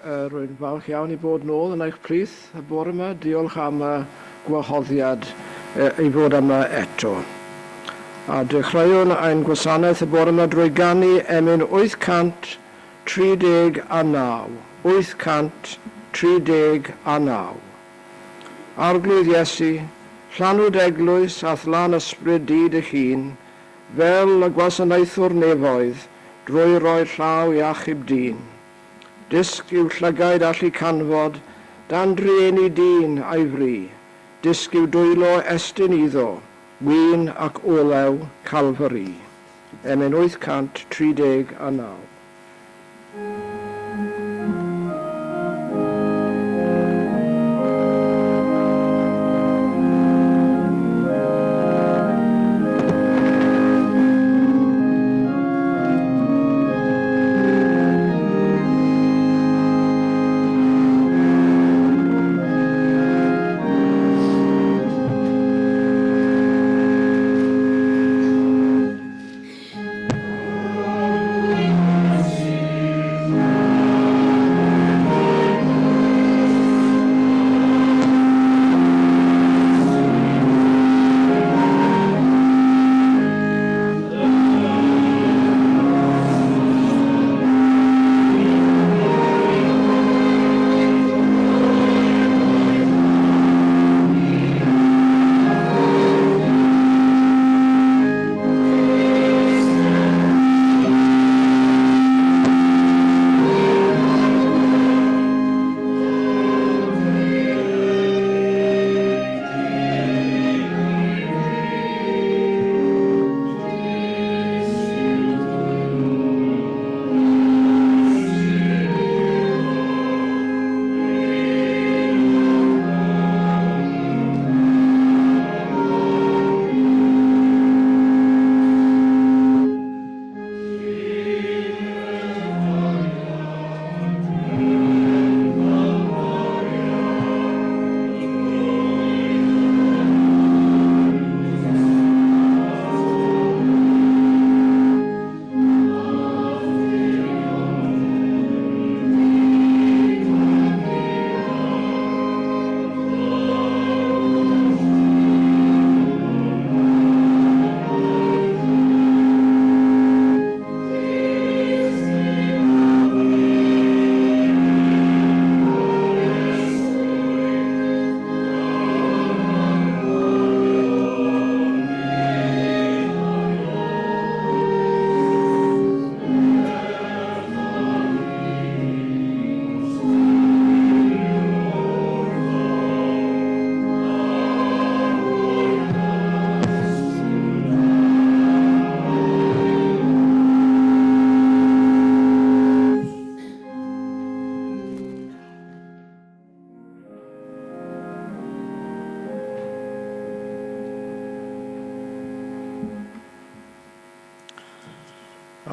Rwy'n falch iawn i bod nôl yn eich plith y bore yma. Diolch am y gwahoddiad i fod yma eto. A dechreuwn ein gwasanaeth y bore yma drwy ganu emyn 839. 839. Arglwydd Iesu, llanwyd eglwys a'th lan ysbryd di dy hun, fel y gwasanaethwr nefoedd, drwy roi llaw i achub dyn. Dysg i'w llygaid allu canfod, dan drueni dyn a'i fri. Dysg i'w dwylo estyn iddo, win ac olew Calfari. Emyn 839.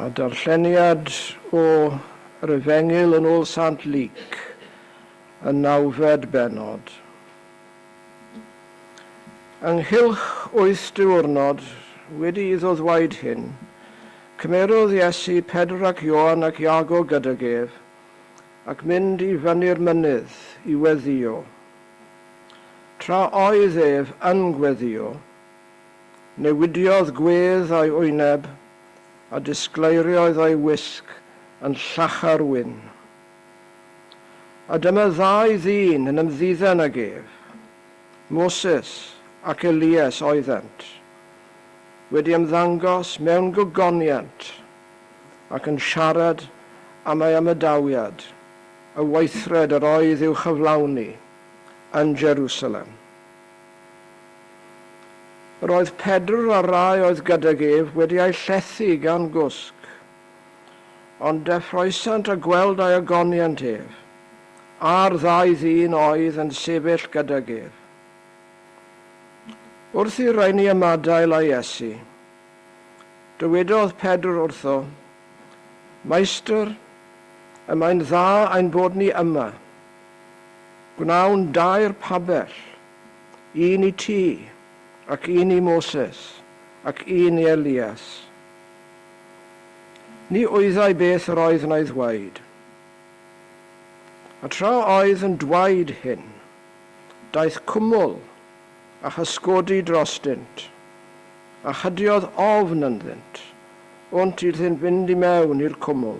A darlleniad o yr Efengyl yn ôl Sant Luc, y nawfed bennod. Ynghylch wyth diwrnod wedi iddo ddweud hyn, cymerodd Iesu Pedr ac Ioan ac Iago gydag ef, ac mynd i fyny'r mynydd i weddïo. Tra oedd ef yn gweddïo, newidiodd gwedd a'i wyneb a disgleiriodd ei wisg yn llachar wyn. A dyma ddau ddyn yn ymddiddan ag ef, Moses ac Elias oeddent, wedi ymddangos mewn gogoniant ac yn siarad am ei ymadawiad, y weithred yr oedd i'w chyflawni yn Jerusalem. Yr oedd Pedr a'r rai oedd gydag ef wedi eu llethu gan gwsg, ond deffroesant a gweld ei ogoniant ef, a'r ddau ddyn oedd yn sefyll gydag ef. Wrth i'r rheini ymadael â Iesu, dywedodd Pedr wrtho, Meistr, y mae'n dda ein bod ni yma. Gwnawn dair pabell, un i ti, ac un i Moses, ac un i Elias. Ni wyddai beth yr oedd yn ei ddweud. A tra oedd yn dwaid hyn, daeth cwmwl a chysgodi drostynt, a chydiodd ofn ynddynt, ont iddynt fynd i mewn i'r cwmwl.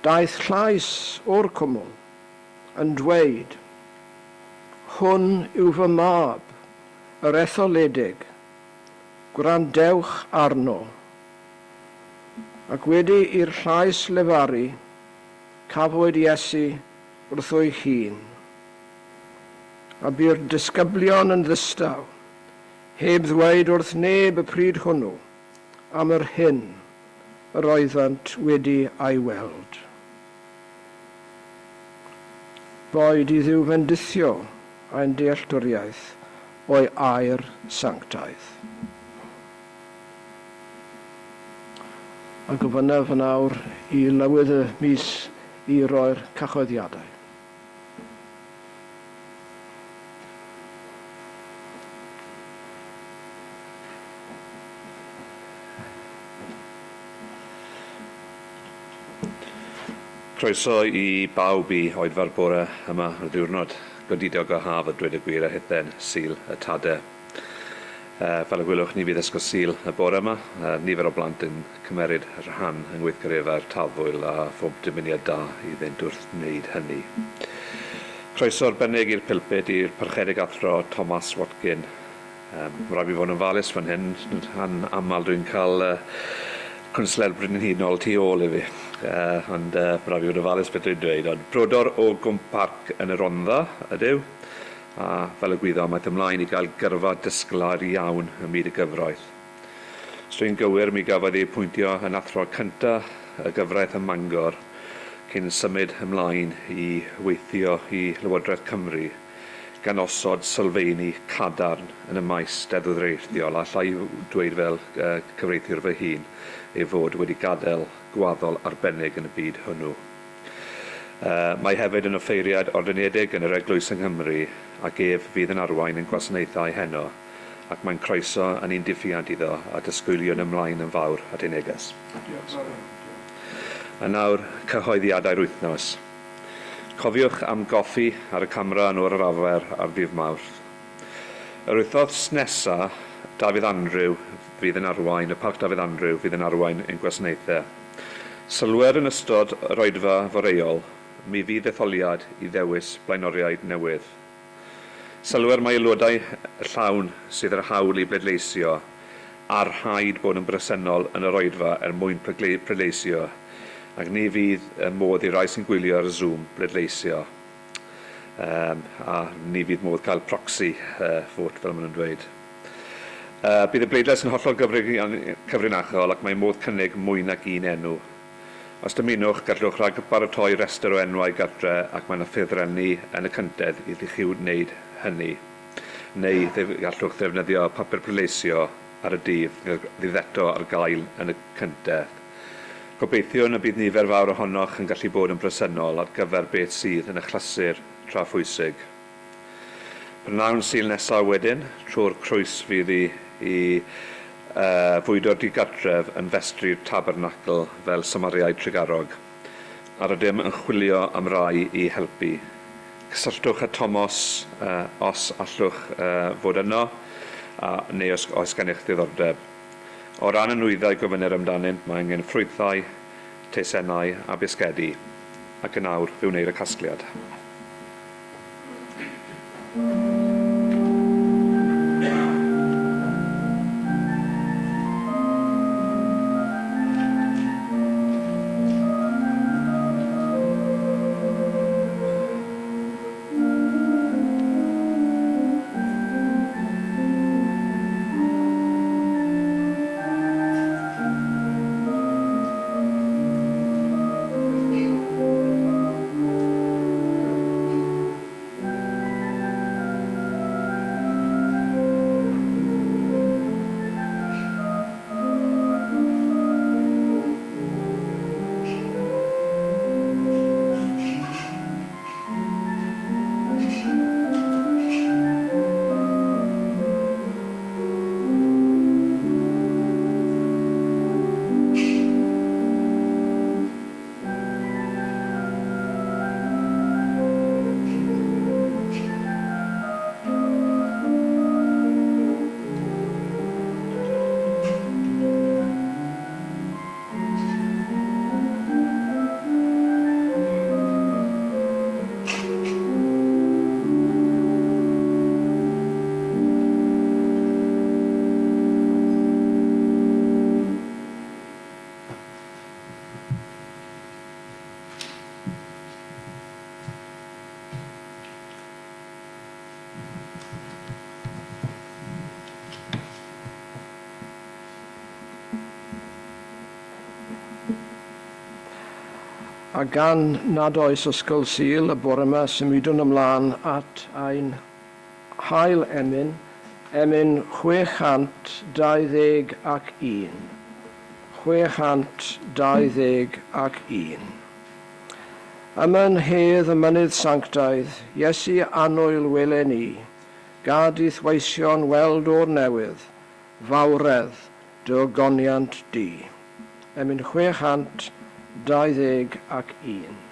Daeth llais o'r cwmwl, yn dweud, Hwn yw fy mab, yr etholedig, gwrandewch arno. Ac wedi i'r llais lefaru, cafwyd Iesu wrtho'i hun. A bu'r disgyblion yn ddistaw, heb ddweud wrth neb y pryd hwnnw am yr hyn yr oeddent wedi ei weld. Boed i Dduw fendithio ein dealltwriaeth o'i air sanctaidd. A gofynnaf yn awr i Lywydd y Mis i roi'r cyhoeddiadau. Croeso i bawb i oedfa'r bore yma ar ddiwrnod godidog o haf a dweud y gwir a hithen Sul y Tade. Fel y gwelwch ni fydd Ysgol Sul y bore yma, nifer o blant yn cymeryd rhan yng ngweithgareddau'r Tafwyl a phob dymuniad da iddynt wrth wneud hynny. Croeso arbennig i'r pulpit i'r Parchedig Athro Thomas Watkin. Mae rhaid fi fod yn ofalus fan hyn, rhan aml dwi'n cael cwnsler brenhinol tu ôl i fi, ond mae rhaid fi fod yn ofalus beth dwi'n dweud. Ond brodor o Gwm Parc yn y Rhondda ydyw, a fel y gwyddom aeth ymlaen i gael gyrfa disglair iawn ym myd y gyfraith. Os dwi'n gywir, mi gafodd ei apwyntio yn athro cynta y gyfraith ym Mangor cyn symud ymlaen i weithio i Lywodraeth Cymru, gan osod sylfeini cadarn yn y maes deddfwriaethiol, a alla i dweud fel cyfreithiwr fy hun ei fod wedi gadael gwaddol arbennig yn y byd hwnnw. Mae hefyd yn offeiriad ordeiniedig yn yr Eglwys yng Nghymru ac ef fydd yn arwain ein gwasanaethau heno, ac mae'n croeso yn un diffuant iddo a disgwyliwn ymlaen yn fawr at ei neges. Diolch. A nawr, cyhoeddiadau'r wythnos. Cofiwch am goffi ar y camera yn oer yr arfer ar ddydd Mawrth. Yr wythnos nesa, Dafydd Andrew fydd yn arwain, y Parc Dafydd Andrew fydd yn arwain ein gwasanaethau. Sylwer yn ystod yr oedfa foreuol, mi fydd etholiad i ddewis blaenoriaid newydd. Sylwer mai aelodau llawn sydd â'r hawl i bleidleisio, a rhaid bod yn bresennol yn yr oedfa er mwyn pleidleisio, ac ni fydd modd i rai sy'n gwylio ar Zoom bleidleisio. A ni fydd modd cael proxy vote, fel maen nhw'n dweud. Bydd y bleidlais yn hollol cyfrinachol ac mae modd cynnig mwy nag un enw. Os dymunwch, gallwch ragbaratoi rhestr o enwau gartre ac mae yna ffurflenni yn y cyntedd i chi wneud hynny. Neu gallwch ddefnyddio papur pleidleisio ar y dydd fydd eto ar gael yn y cyntedd. Gobeithiwn y bydd nifer fawr ohonoch yn gallu bod yn bresennol ar gyfer beth sydd yn achlysur tra phwysig. Prynhawn Sul nesaf wedyn, trwy'r croes fydd i i uh, fwydo'r digartref yn festri'r tabernacl fel Samariaid trugarog. A rydym yn chwilio am rai i helpu. Cysylltwch â Thomas os allwch fod yno, a, neu os oes gennych ddiddordeb. O ran y nwyddau gofynnir amdanynt, mae angen ffrwythau, teisennau a bisgedi. Ac yn awr, fe wneir y casgliad. A gan nad oes Ysgol Sul y bore yma, symudwn ymlaen at ein hail emyn, emyn 621. 621. Yma yn hedd y mynydd sanctaidd, Iesu annwyl wele ni, gad i'th weision weld o'r newydd, fawredd dy ogoniant di. Emyn 621.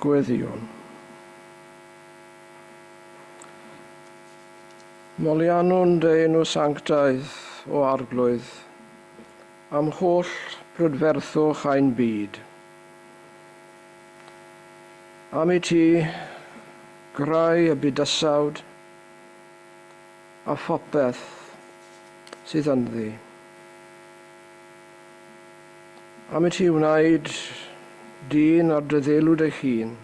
Gweddïwn. Moliannwn dy enw sanctaidd, o Arglwydd, am holl brydferthwch ein byd. Am i ti greu y bydysawd a phopeth sydd ynddi. Am i ti wneud dyn ar dy ddelw dy hun,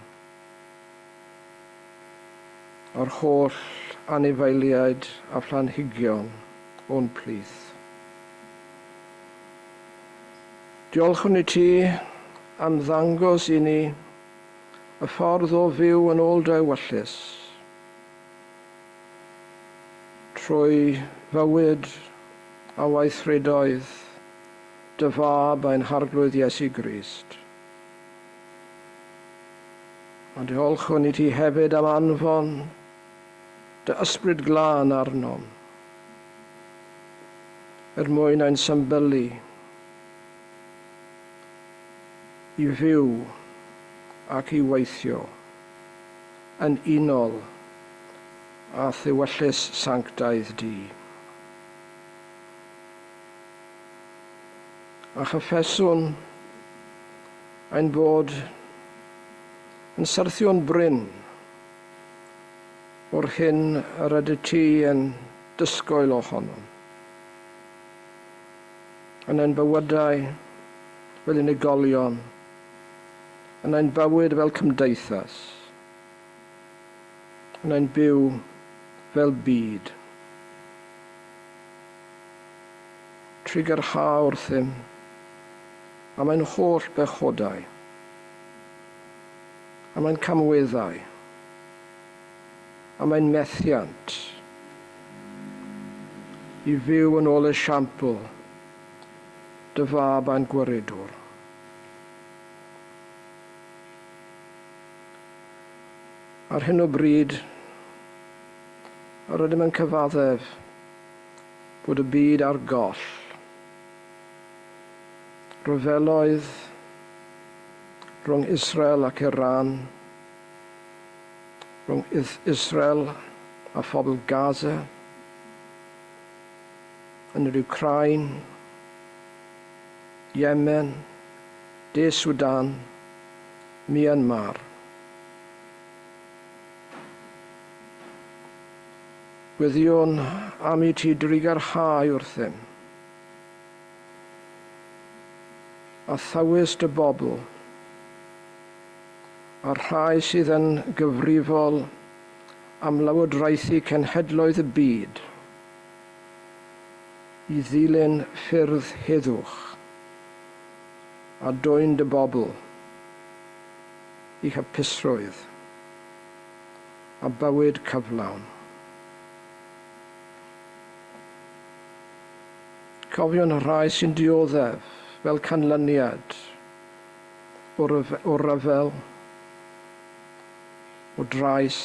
a'r holl anifeiliaid a phlanhigion o'n plith. Diolchwn i ti am ddangos i ni y ffordd o fyw yn ôl dy ewyllys, trwy fywyd a weithredoedd dy Fab ein Harglwydd Iesu Grist. A diolchwn i ti hefyd am anfon dy Ysbryd Glân arnom, er mwyn ein symbylu i fyw ac i weithio yn unol â th'ewyllys sanctaidd di. A chyffeswn ein bod yn syrthio'n brin o'r hyn yr ydych ti yn disgwyl ohonom. Yn ein bywydau fel unigolion, yn ein bywyd fel cymdeithas. Yn ein byw fel byd. Trugarha wrthym am ein holl bechodau, am ein camweddau, am ein methiant i fyw yn ôl esiampl dy Fab a'n Gwaredwr. Ar hyn o bryd, yr ydym yn cyfaddef bod y byd ar goll. Rhyfeloedd rhwng Israel ac Iran, rhwng Israel a phobl Gaza, yn yr Wcráin, Yemen, De Sudan, Myanmar. Gweddïwn am i ti drugarhau wrthym, a thywys dy bobl, a'r rhai sydd yn gyfrifol am lywodraethu cenhedloedd y byd, i ddilyn ffyrdd heddwch, a dwyn dy bobl i hapusrwydd a bywyd cyflawn. Cofiwn y rhai sy'n dioddef fel canlyniad o o ryfel, o drais,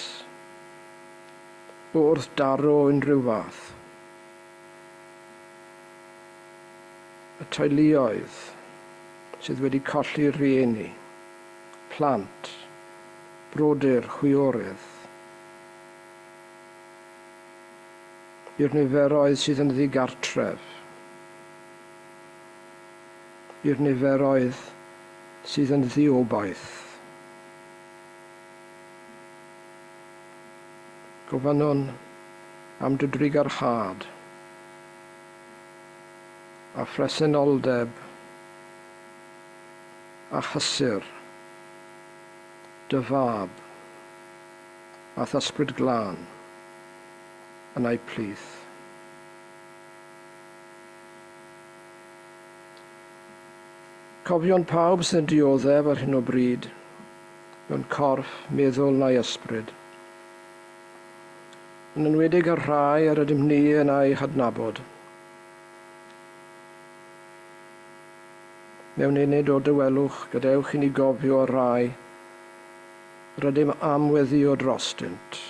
o wrthdaro o unrhyw fath. Y teuluoedd sydd wedi colli rhieni, plant, brodyr, chwiorydd. I'r niferoedd sydd yn ddigartref. I'r niferoedd sydd yn ddiobaith. Gofynnwn am dy drugarhad a phresenoldeb a chysur dy Fab a'th Ysbryd Glân yn eu plith. Cofion pawb sydd yn dioddef ar hyn o bryd, mewn corff, meddwl neu ysbryd, yn enwedig y rhai yr ydym ni yn eu hadnabod. Mewn ennyd o dawelwch, gadewch i ni gofio y rhai rydym am weddïo drostynt.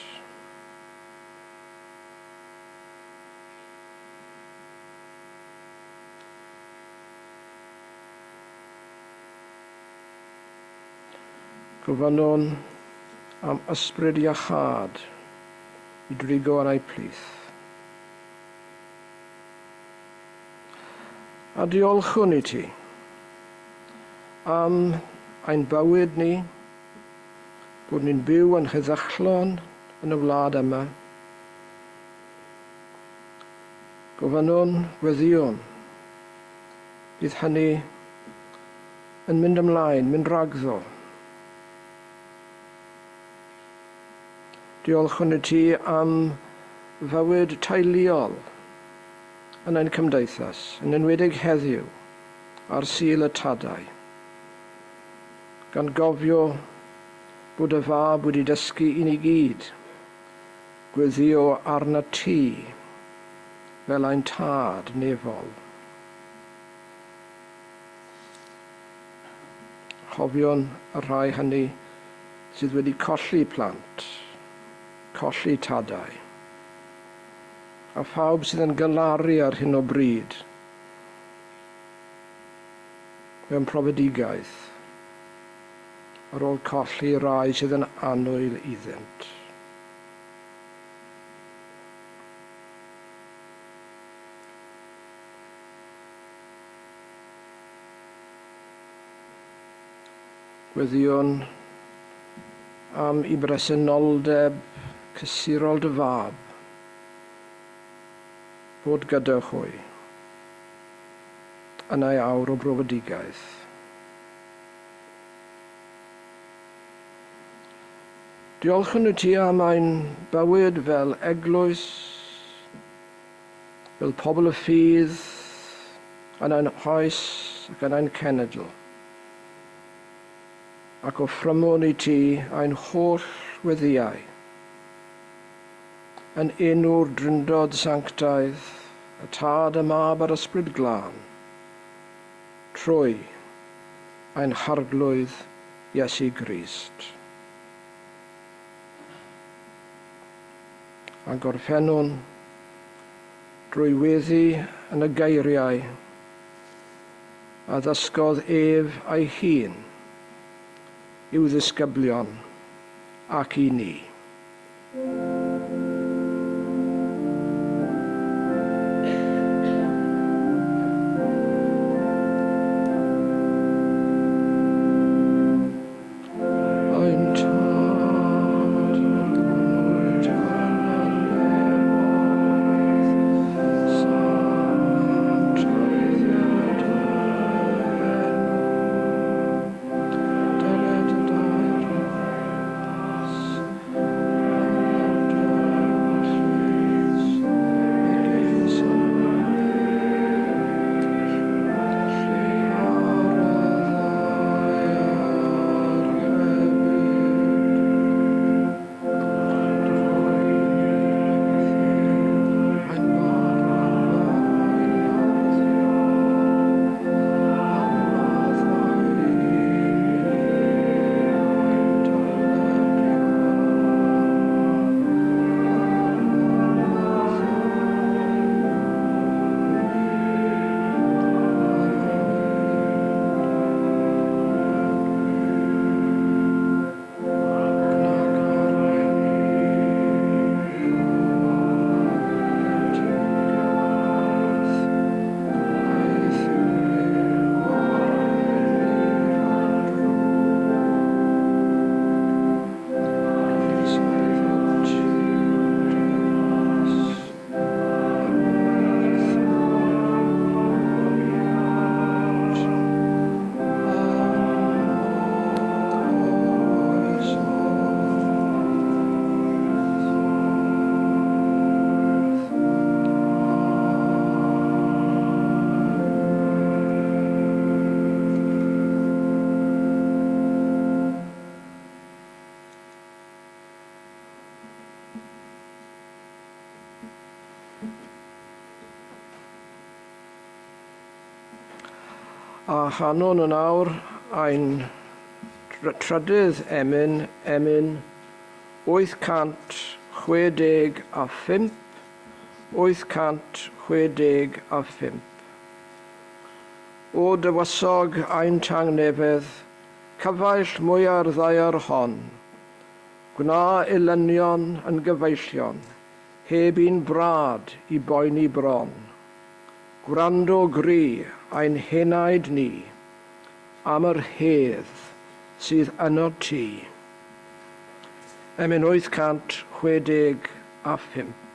Gofynnwn am ysbryd iachâd i drigo yn eu plith. A diolchwn i ti am ein bywyd ni, bod ni'n byw yn heddychlon yn y wlad yma. Gofynnwn, gweddïwn, bydd hynny yn mynd ymlaen, mynd rhagddo. Diolchwn i ti am fywyd teuluol yn ein cymdeithas, yn enwedig heddiw, ar Sul y Tadau, gan gofio bod y Fab wedi dysgu i ni gyd gweddïo arnat ti fel ein Tad nefol. Chofiwn y rhai hynny sydd wedi colli plant, colli tadau, a phawb sydd yn galaru ar hyn o bryd mewn profedigaeth ar ôl colli rai sydd yn annwyl iddynt. Gweddïwn am i bresenoldeb cysurol dy Fab fod gyda hwy yn ei awr o brofedigaeth. Diolchwn i ti am ein bywyd fel eglwys, fel pobl y ffydd, yn ein hoes ac yn ein cenedl. Ac offrymwn i ti ein holl weddïau. Yn enw'r Drindod Sanctaidd, y Tad, y Mab a'r Ysbryd Glân, trwy ein Harglwydd Iesu Grist. A gorffennwn drwy weddi yn y geiriau a ddysgodd ef ei hun i'w ddisgyblion ac i ni. Ein Tad, wyt yn y nefoedd, sancteiddied dy enw. Deled y dair oes, A chanwn yn awr ein trydydd emyn, emyn 865, 865. O dywysog ein tangnefedd, cyfaill mwya'r ddaear hon, gwna elynion yn gyfeillion, heb un brad i boeni bron. Gwrando gry ein henaid ni am yr hedd sydd ynot ti. Emyn 865.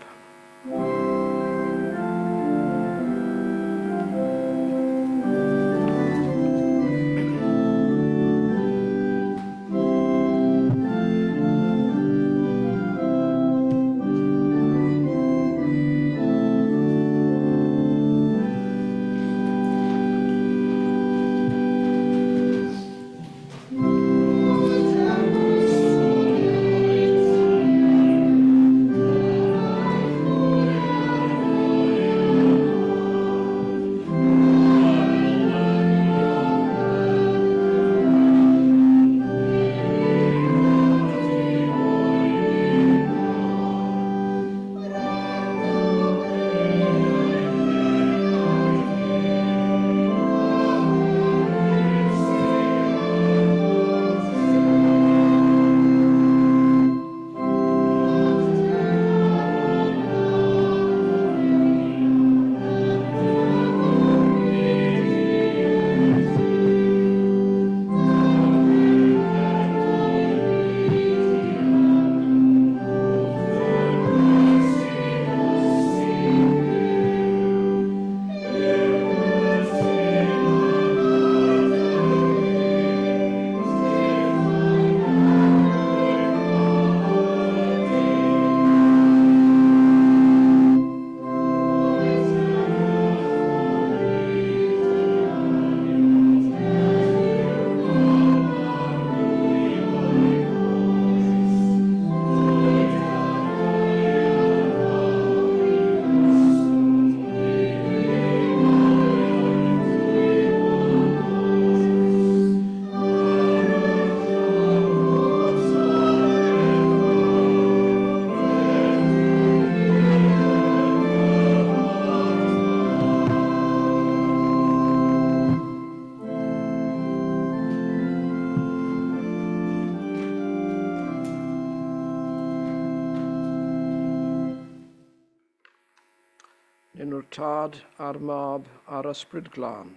Yn enw'r Tad a'r Mab a'r Ysbryd Glân.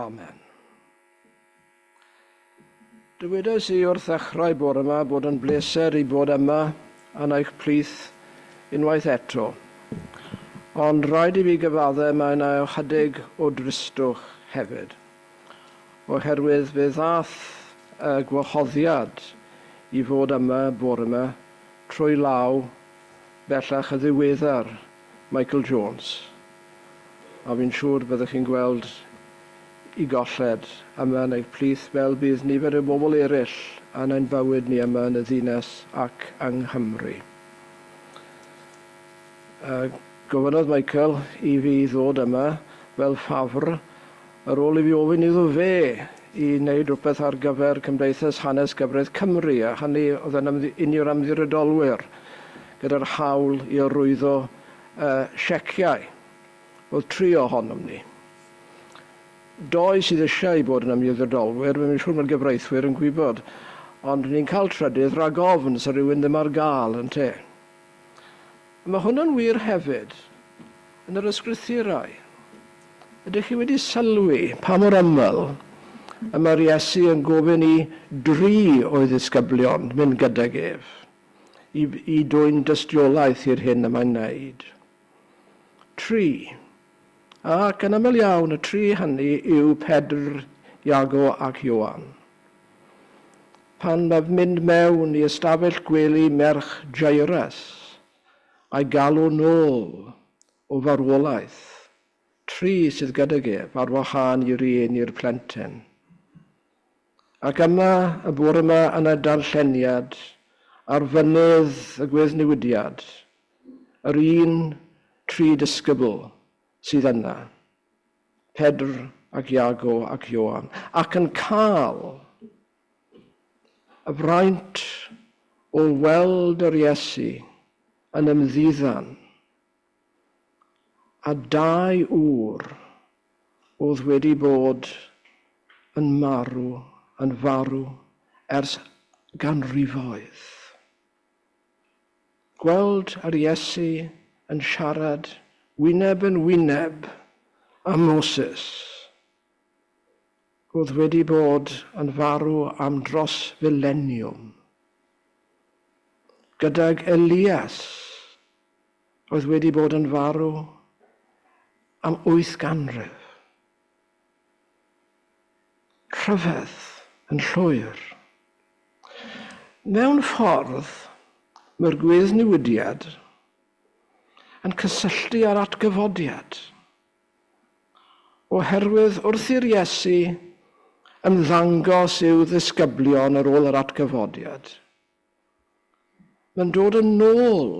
Amen. Dywedais i wrth ddechrau bore yma bod yn bleser i bod yma yn eich plith unwaith eto. Ond rhaid i fi gyfadde mae yna ychydig o dristwch hefyd. Oherwydd fe ddath y gwahoddiad i fod yma bore yma trwy law bellach y ddiweddar Michael Jones, a fi'n siŵr byddwch chi'n gweld i golled yma yn eich plith fel bydd nifer o bobl eraill yn ein bywyd ni yma yn y ddinas ac yng Nghymru. Gofynnodd Michael i fi ddod yma fel ffafr ar ôl i fi ofyn iddo fe i wneud rhywbeth ar gyfer Cymdeithas Hanes Gyfraith Cymru, a hynny oedd yn un o'r ymddiriedolwyr gyda'r hawl i arwyddo sieciau. Oedd tri ohonom ni. Doi sydd eisiau i bod yn ymddiriedolwyr, fi'n siŵr mae'r gyfreithwyr yn gwybod, ond ni'n cael trydydd rhag ofn sa rhywun ddim ar gael, ynte. Mae hwnna'n wir hefyd yn yr ysgrythurau. Ydych chi wedi sylwi pa mor aml y mae'r Iesu yn gofyn i dri o'i ddisgyblion mynd gydag ef i, i dwyn dystiolaeth i'r hyn y mae'n wneud? Tri. Ac yn aml iawn y tri hynny yw Pedr, Iago ac Ioan. Pan mae mynd mewn i ystafell gwely merch Jairus a'i galw nôl o farwolaeth, tri sydd gydag ef ar wahân i rieni'r plentyn. Ac yma, y bore yma yn y darlleniad, ar fynydd y gweddnewidiad, yr un tri disgybl sydd yna, Pedr ac Iago ac Ioan, ac yn cael y fraint o weld yr Iesu yn ymddiddan a dau ŵr oedd wedi bod yn marw, yn farw ers ganrifoedd. Gweld yr Iesu yn siarad wyneb yn wyneb â Moses, oedd wedi bod yn farw am dros fileniwm, gydag Elias, oedd wedi bod yn farw am 8 ganrif. Rhyfedd yn llwyr. Mewn ffordd, mae'r gweddnewidiad yn cysylltu â'r atgyfodiad. Oherwydd wrth i'r Iesu ymddangos i'w ddisgyblion ar ôl yr atgyfodiad, mae'n dod yn ôl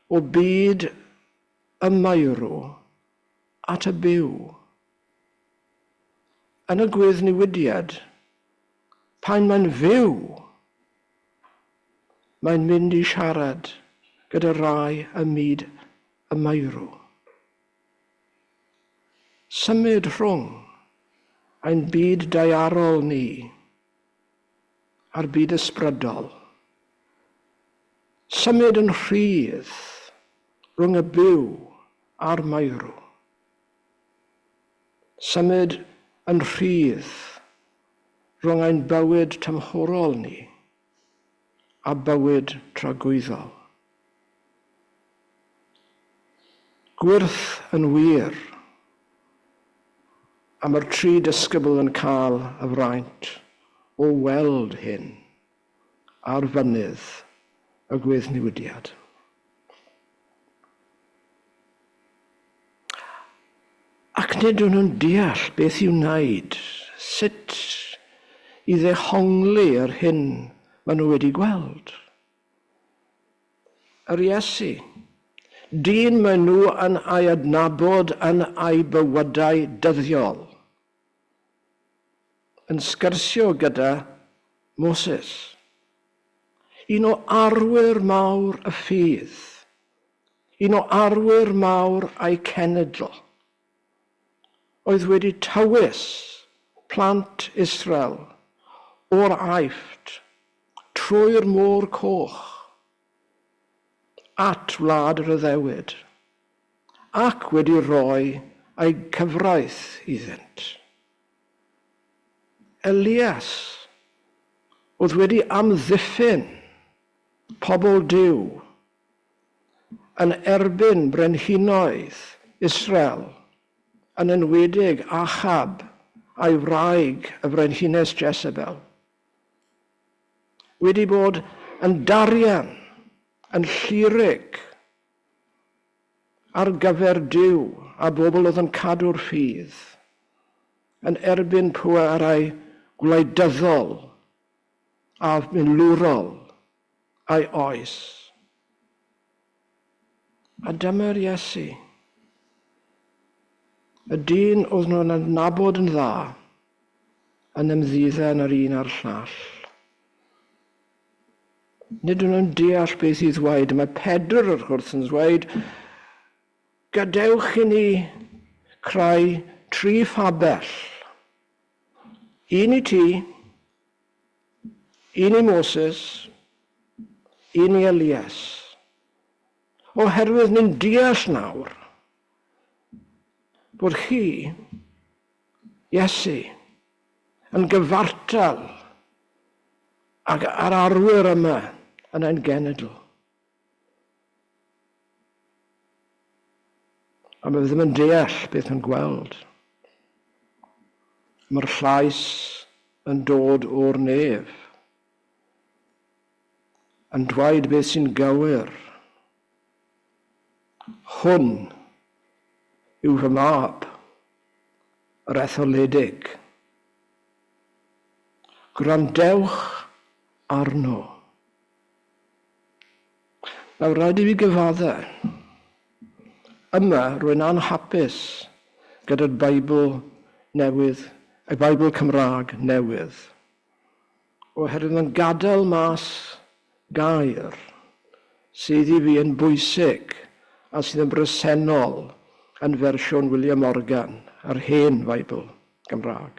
o byd y meirw at y byw. Yn y gweddnewidiad, pan mae'n fyw, mae'n mynd i siarad gyda rai ym myd y meirw. Symud rhwng ein byd daearol ni a'r byd ysbrydol. Symud yn rhydd rhwng y byw a'r meirw. Symud yn rhydd rhwng ein bywyd tymhorol ni a bywyd tragwyddol. Gwyrth yn wir am yr tri disgybl yn cael y fraint o weld hyn ar fynydd y gweddnewidiad. Ac nid o'n nhw'n deall beth i'w wneud, sut i ddehongli yr hyn maen nhw wedi gweld. Yr Iesu, dyn maen nhw yn ei adnabod yn eu bywydau dyddiol, yn sgyrsio gyda Moses, un o arwyr mawr y ffydd, un o arwyr mawr eu cenedl, oedd wedi tywys plant Israel o'r Aifft trwy'r Môr Coch at wlad yr addewid. ac wedi rhoi ei cyfraith iddynt. Elias oedd wedi amddiffyn pobl Duw yn erbyn brenhinoedd Israel, yn enwedig Achab a'i wraig y frenhines Jezebel. Wedi bod yn darian, yn llurig ar gyfer Duw a bobl oedd yn cadw'r ffydd, yn erbyn pwerau gwleidyddol a milwrol a'i oes. A dyma'r Iesu, y dyn oedd nhw'n adnabod yn dda, yn ymddiddan yr un a'r llall. Nid nhw'n deall beth i ddweud. Mae Pedr, wrth gwrs, yn dweud, gadewch i ni creu tri phabell. Un i ti, Un i Moses, un i Elias. Oherwydd ni'n deall nawr bod chi, Iesu, yn gyfartal ag ar arwyr yma yn ein genedl. A mae ddim yn deall beth mae'n gweld. Mae'r llais yn dod o'r nef, yn dweud beth sy'n gywir. Hwn yw fy mab, yr etholedig. Gwrandewch arno. Nawr, rhaid i fi gyfadde, yma rwy'n anhapus gyda'r Beibl newydd, y Beibl Cymraeg newydd, oherwydd mae'n gadael mas gair sydd i fi yn bwysig a sydd yn bresennol yn fersiwn William Morgan, yr hen Feibl Gymraeg.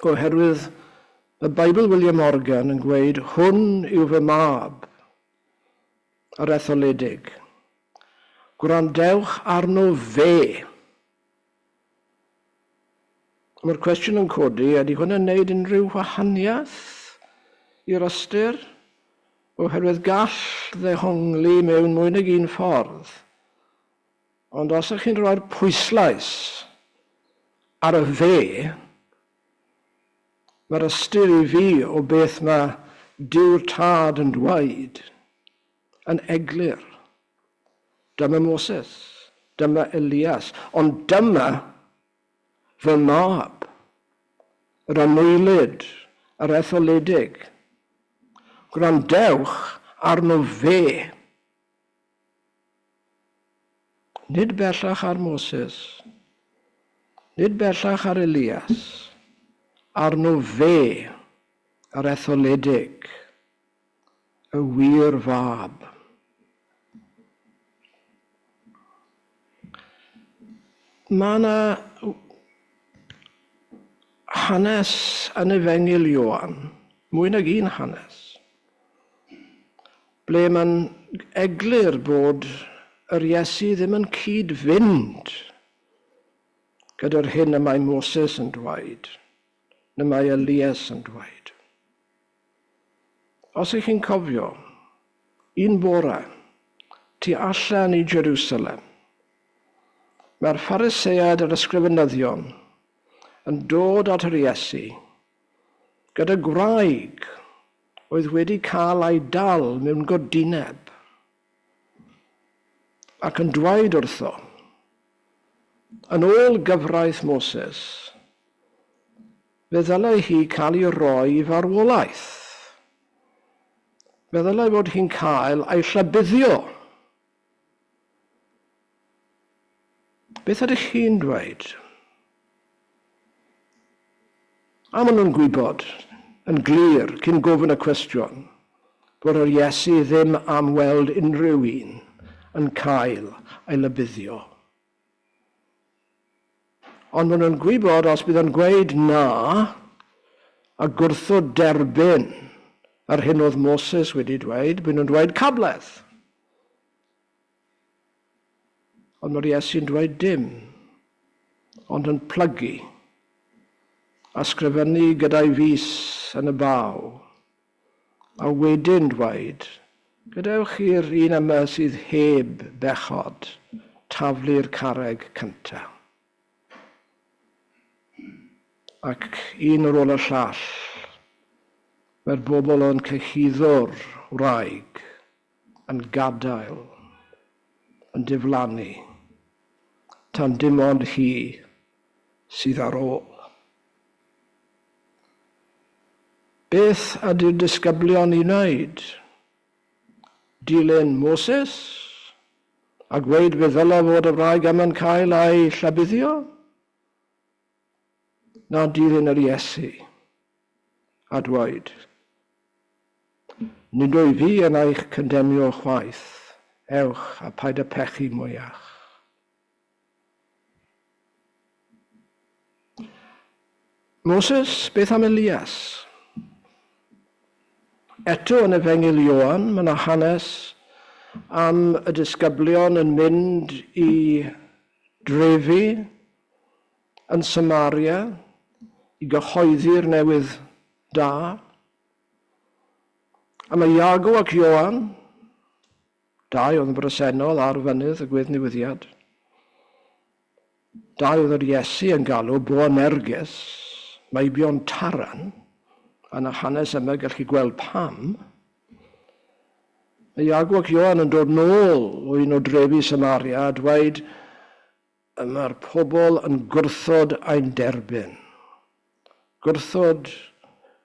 Oherwydd mae Beibl William Morgan yn gweud, Hwn yw fy mab, yr etholedig. Gwrandewch arno fe. Mae'r cwestiwn yn codi, ydy hwn yn gwneud unrhyw wahaniaeth i'r ystyr? Oherwydd gall ddehongli mewn mwy nag un ffordd. Ond os ydych chi'n rhoi'r pwyslais ar y fe, mae'r ystyr i fi o beth mae Duw'r Tad yn dweud yn eglur. Dyma Moses, dyma Elias, ond dyma fy mab, yr anwylyd, yr etholedig. Gwrandewch arno fe. Nid bellach ar Moses, nid bellach ar Elias, arno fe, yr etholedig, y wir fab. Mae yna hanes yn Efengyl Ioan, mwy nag un hanes, ble mae'n eglur bod yr Iesu ddim yn cyd-fynd gyda'r hyn y mae Moses yn dweud, na mae Elias yn dweud. Os ych chi'n cofio, un bore, tu allan i Jerusalem, mae'r Phariseaid a'r ysgrifenyddion yn dod at yr Iesu gyda gwraig oedd wedi cael ei dal mewn godineb, ac yn dweud wrtho, Yn ôl gyfraith Moses, fe ddylai hi cael ei roi i farwolaeth. Fe ddylai fod hi'n cael ei llabuddio. Beth ydych chi'n dweud? A maen nhw'n gwybod yn glir cyn gofyn y cwestiwn bod yr Iesu ddim am weld unrhyw un yn cael ei lybuddio. Ond maen nhw'n gwybod os bydd o'n gweud na a gwrthod derbyn yr hyn oedd Moses wedi dweud, bydd nhw'n dweud cabledd. Ond mae'r Iesu'n dweud dim, ond yn plygu, a sgrifennu gyda'i fys yn y baw, a wedyn dweud, Gadewch i'r un yma sydd heb bechod taflu'r carreg cyntaf. Ac un ar ôl y llall, mae'r bobl yn cyhuddo'r wraig yn gadael, yn diflannu, tan dim ond hi sydd ar ôl. Beth ydy'r disgyblion i wneud? Dilyn Moses? A gweud fe ddylai fod y wraig yma'n cael ei llabuddio? Na dilyn yr Iesu a dweud, Nid wyf fi yn eich condemnio chwaith, ewch a paid â phechu mwyach. Moses, beth am Elias? Eto yn Efengyl Ioan, mae yna hanes am y disgyblion yn mynd i drefi yn Samaria i gyhoeddi'r newydd da. A mae Iago ac Ioan, dau oedd yn bresennol ar fynydd y gweddnewyddiad, dau oedd yr Iesu yn galw Boanerges, meibion Taran, a yn y hanes yma gall chi gweld pam. Mae Iago ac Ioan yn dod nôl o un o drefi Samaria a dweud, Y mae'r pobl yn gwrthod ein derbyn, gwrthod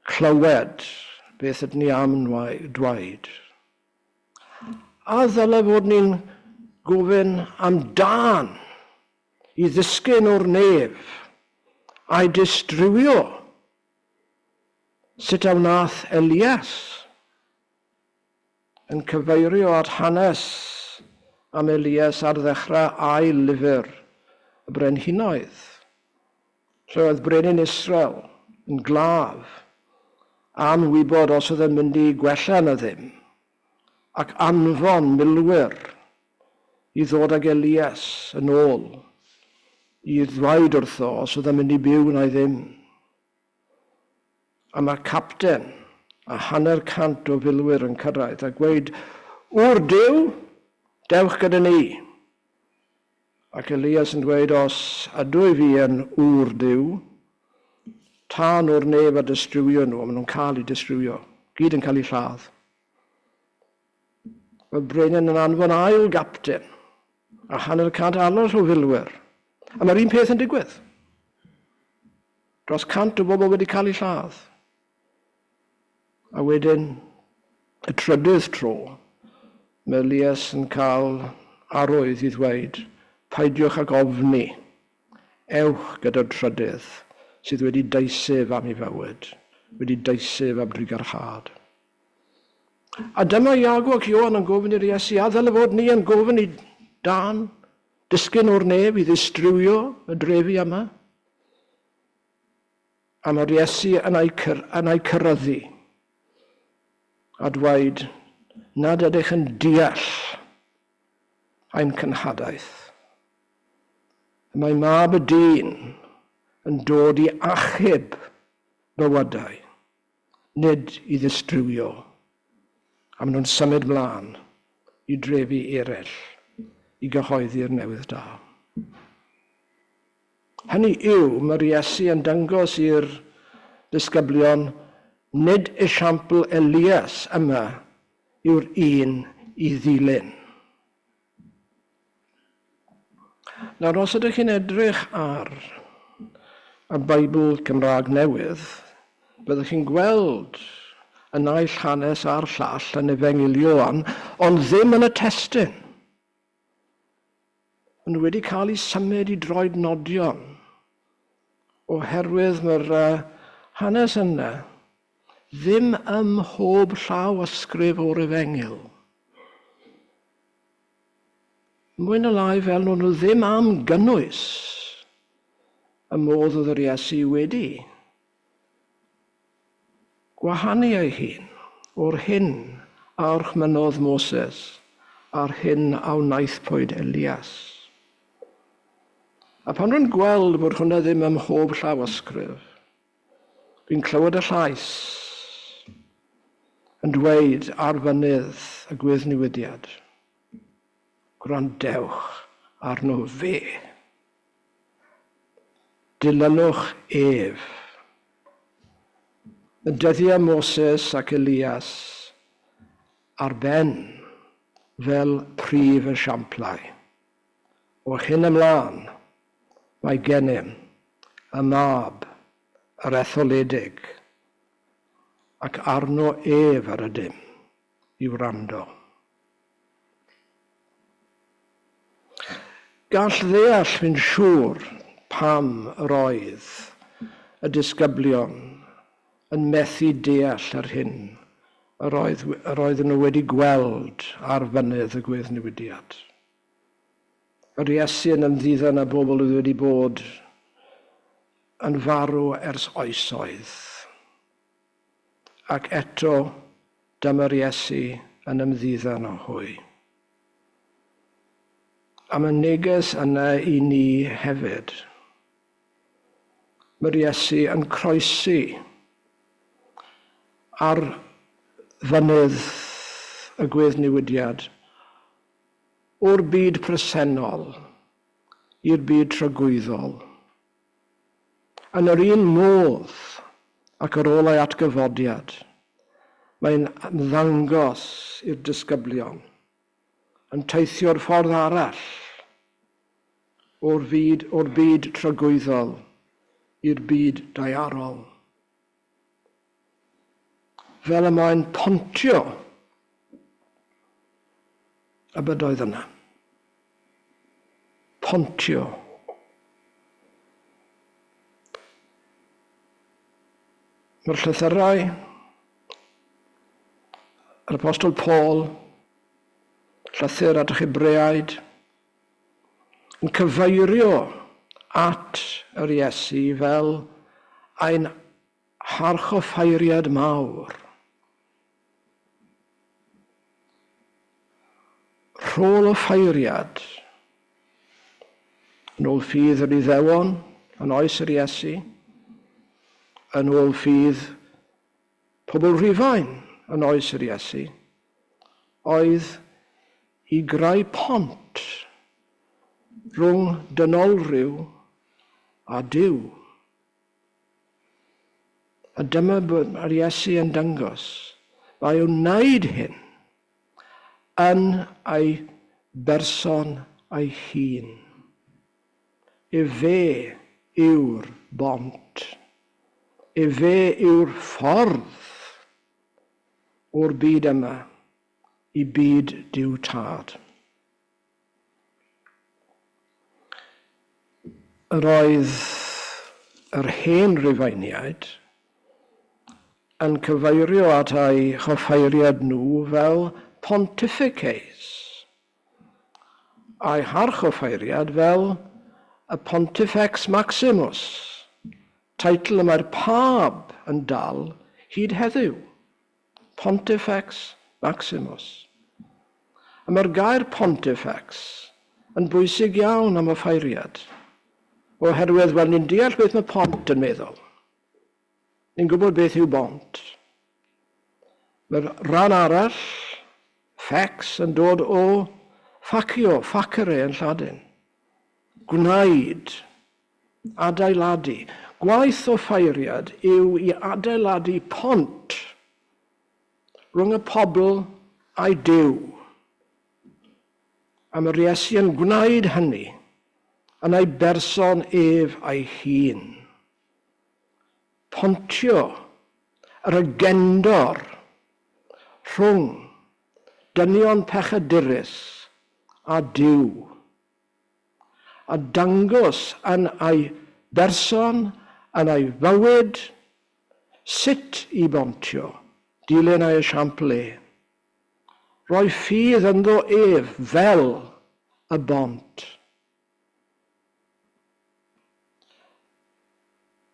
clywed beth ydyn ni am dweud. A ddyle fod ni'n gofyn am dân i ddisgyn o'r nef a'i distrywio sut a wnaeth Elias? Yn cyfeirio at hanes am Elias ar ddechrau ail lyfr y Brenhinoedd, lle oedd brenin Israel yn glaf, am wybod os oedd yn mynd i gwella na ddim, ac anfon milwyr i ddod ag Elias yn ôl i ddweud wrtho os oedd yn mynd i byw neu ddim. A mae'r capten a hanner cant o filwyr yn cyrraedd a gweud, Wr Duw, dewch gyda ni! Ac Elias yn dweud, Os ydw i fi yn ŵr Duw, tân o'r nef a distrywio nhw, a maen nhw'n cael eu distrywio, gyd yn cael eu lladd. Mae'r brenin yn anfon ail gapten a hanner cant arall o filwyr. A mae'r un peth yn digwydd. Dros 100 o bobl wedi cael eu lladd. A wedyn, y trydydd tro, mae Elias yn cael arwydd i ddweud, peidiwch ag ofni, ewch gyda'r trydydd sydd wedi deisyf am ei fywyd, wedi deisyf am drugarhad. A dyma Iago ac Ioan yn gofyn i'r Iesu, a ddyle fod ni yn gofyn i dân disgyn o'r nef i ddistrywio y drefi yma? A mae'r Iesu yn ei, yn ei cyrraeddu a dweud nad ydych yn deall ein cenhadaeth. Mae mab y dyn yn dod i achub bywydau, nid i ddistrywio. A maen nhw'n symud mlaen i drefi eraill i gyhoeddi'r newydd da. Hynny yw, mae'r Iesu yn dangos i'r disgyblion nid esiampl Elias yma yw'r un i ddilyn. Nawr, os ydych chi'n edrych ar y Beibl Cymraeg Newydd, byddwch chi'n gweld y naill hanes a'r llall yn Efengyl Ioan, ond ddim yn y testun. Maen nhw wedi cael eu symud i droed nodion oherwydd mae'r hanes yna ddim ym mhob llaw ysgrif o'r Efengyl. Mwy na lai fel nhw, nhw ddim am gynnwys y modd oedd yr Iesu wedi Gwahanu ei hun o'r hyn a orchmynnodd Moses a'r hyn a wnaethpwyd Elias. A pan rwy'n gweld bod hwnna ddim ym mhob llawysgrif, fi'n clywed y llais yn dweud ar fynydd y gweddnewidiad, Gwrandewch arno fe. Dilynwch ef. Y dyddiau Moses ac Elias ar ben fel prif esiamplau. O hyn ymlaen, mae gennym y Mab yr Etholedig, ac arno ef yr ydym i wrando. Gall ddeall fi'n siŵr pam yr oedd y disgyblion yn methu deall yr hyn yr oedd yr oedden nhw wedi gweld ar fynydd y gweddnewidiad. Yr Iesu yn ymddiddan â bobl oedd wedi bod yn farw ers oesoedd. Ac eto, dyma'r Iesu yn ymddiddan â hwy. A mae neges yna i ni hefyd. Mae'r Iesu yn croesi ar fynydd y gweddnewidiad o'r byd presennol i'r byd tragwyddol. Yn yr un modd, ac ar ôl ei atgyfodiad, mae'n ymddangos i'r disgyblion, yn teithio'r ffordd arall o'r fyd, o'r byd tragwyddol i'r byd daearol. Fel y mae'n pontio y bydoedd yna. Pontio. Mae'r llythyrau, yr Apostol Paul, llythyr at yr Hebreaid, yn cyfeirio at yr Iesu fel ein harchoffeiriad mawr. Rhôl offeiriad, yn ôl ffydd yr Iddewon yn oes yr Iesu, yn ôl ffydd pobl Rhufain yn oes yr Iesu, oedd i greu pont rhwng dynolryw a Duw. A dyma mae'r Iesu yn dangos. Mae o'n wneud hyn yn ei berson ei hun. Efe yw'r bont. Efe yw'r ffordd o'r byd yma i byd Duw Tad. Yr oedd yr hen Rufeiniaid yn cyfeirio at eu hoffeiriad nhw fel pontifices, a'u harchoffeiriad fel y Pontifex Maximus, teitl y mae'r Pab yn dal hyd heddiw. Pontifex Maximus. A mae'r gair pontifex yn bwysig iawn am offeiriad, oherwydd, wel, ni'n deall beth mae pont yn meddwl. Ni'n gwybod beth yw bont. Mae'r rhan arall, fex, yn dod o facio, facere yn Lladin. Gwnaed, adeiladu. Gwaith offeiriad yw i adeiladu pont rhwng y pobl a'i Duw. A mae'r Iesu yn gwneud hynny yn ei berson ef ei hun. Pontio yr agendor rhwng dynion pechadurus a Duw. a dangos yn ei berson, yn ei fywyd, sut i bontio, dilyn ei esiampl e. Rhoi ffydd ynddo ef fel y bont.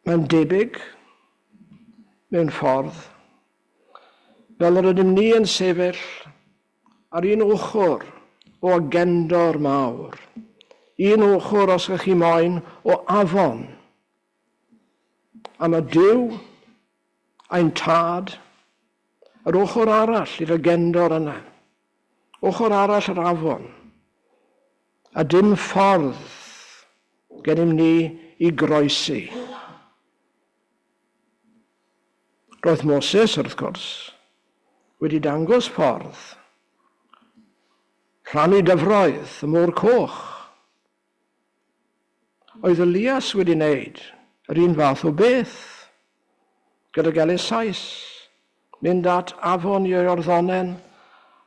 Mae'n debyg, mewn ffordd, fel yr ydym ni yn sefyll ar un ochr o agendor mawr Un ochr, os ych chi moyn, o afon. A mae Duw, ein tad, yr ochr arall i'r agendor yna. Ochr arall yr afon. A dim ffordd gennym ni i groesi. Roedd Moses, wrth gwrs, wedi dangos ffordd. Rhannu dyfroedd y Môr Coch. Oedd Elias wedi wneud yr un fath o beth gydag Elisais, mynd at afon Iorddonen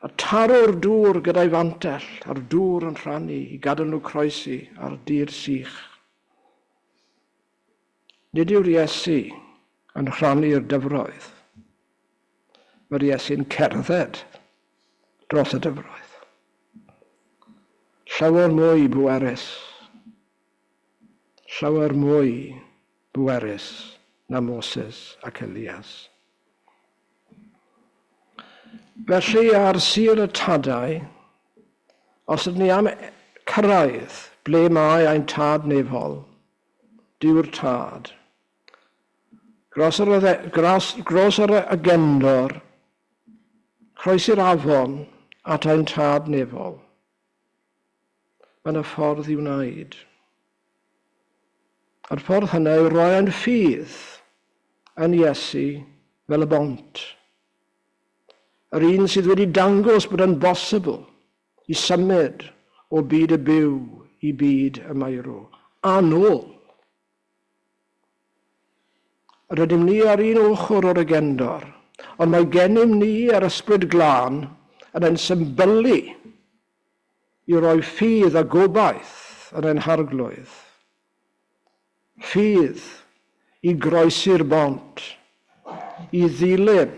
a taro'r dŵr gyda'i fantell a'r dŵr yn rhannu i gadael nhw croesi ar dir sych. Nid yw'r Iesu yn rhannu'r dyfroedd. Mae'r Iesu'n cerdded dros y dyfroedd. Llawer mwy bwerus. Llawer mwy bwerus na Moses ac Elias. Felly ar Sul y Tadau, os ydyn ni am cyrraedd ble mae ein Tad Nefol, Duw'r Tad, Gros yr, gros, gros yr agendor, croesi'r afon at ein tad nefol. Mae yna ffordd i wneud. A'r ffordd hynny yw rhoi ein ffydd yn Iesu fel y bont. Yr un sydd wedi dangos bod yn bosibl i symud o byd y byw i byd y meirw, a nôl. Rydym ni ar un ochr o'r agendor, ond mae gennym ni yr Ysbryd Glân yn ein symbylu i roi ffydd a gobaith yn ein Harglwydd. Ffydd i groesi'r bont, i ddilyn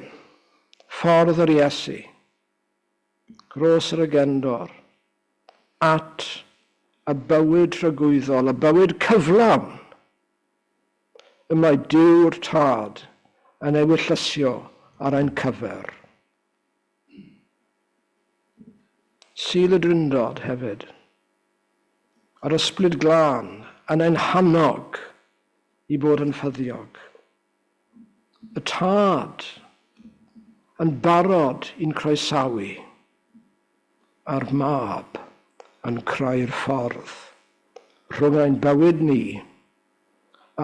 ffordd yr Iesu. Gros yr agendor, at y bywyd tragwyddol, y bywyd cyflawn, y mae Duw'r Tad yn ei wyllysio ar ein cyfer. Sul y Drindod hefyd, a'r Ysbryd Glân yn ein hannog i bod yn ffyddiog. Y Tad yn barod i'n croesawu, a'r Mab yn creu'r ffordd rhwng ein bywyd ni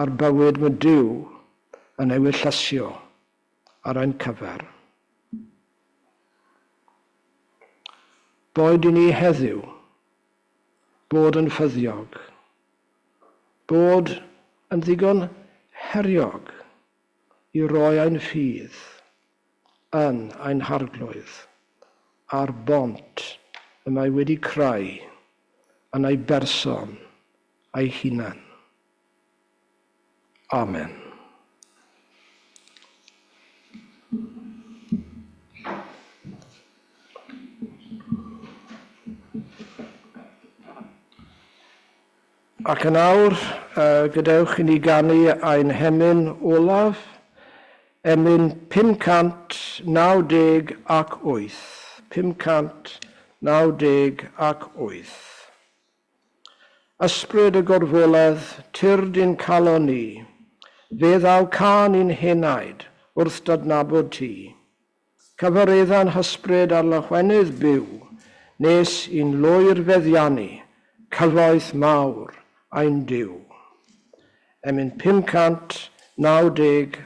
a'r bywyd mae Duw yn ei wyllysio ar ein cyfer. Boed i ni heddiw bod yn ffyddiog, bod yn ddigon heriog i roi ein ffydd yn ein Harglwydd a'r bont y mae wedi creu yn ei berson ei hunan. Amen. Ac yn awr, gadewch i ni ganu ein hemyn olaf, emyn 598. 598. Ysbryd y gorfoledd, tyrd i'n calon ni, fe ddaw cân i'n henaid wrth d'adnabod ti. Cyfaredda'n hysbryd ar lawenydd byw, nes i'n lwyr feddiannu cyfoeth mawr ein Duw. Emyn 598.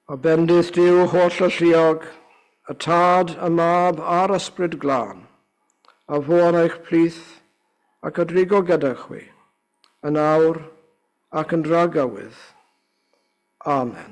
A bendith Duw holl alluog, y Tad, y Mab a'r Ysbryd Glân, a fo ar eich plith ac a drigo gyda chwi, yn awr ac yn dragywydd. Amen.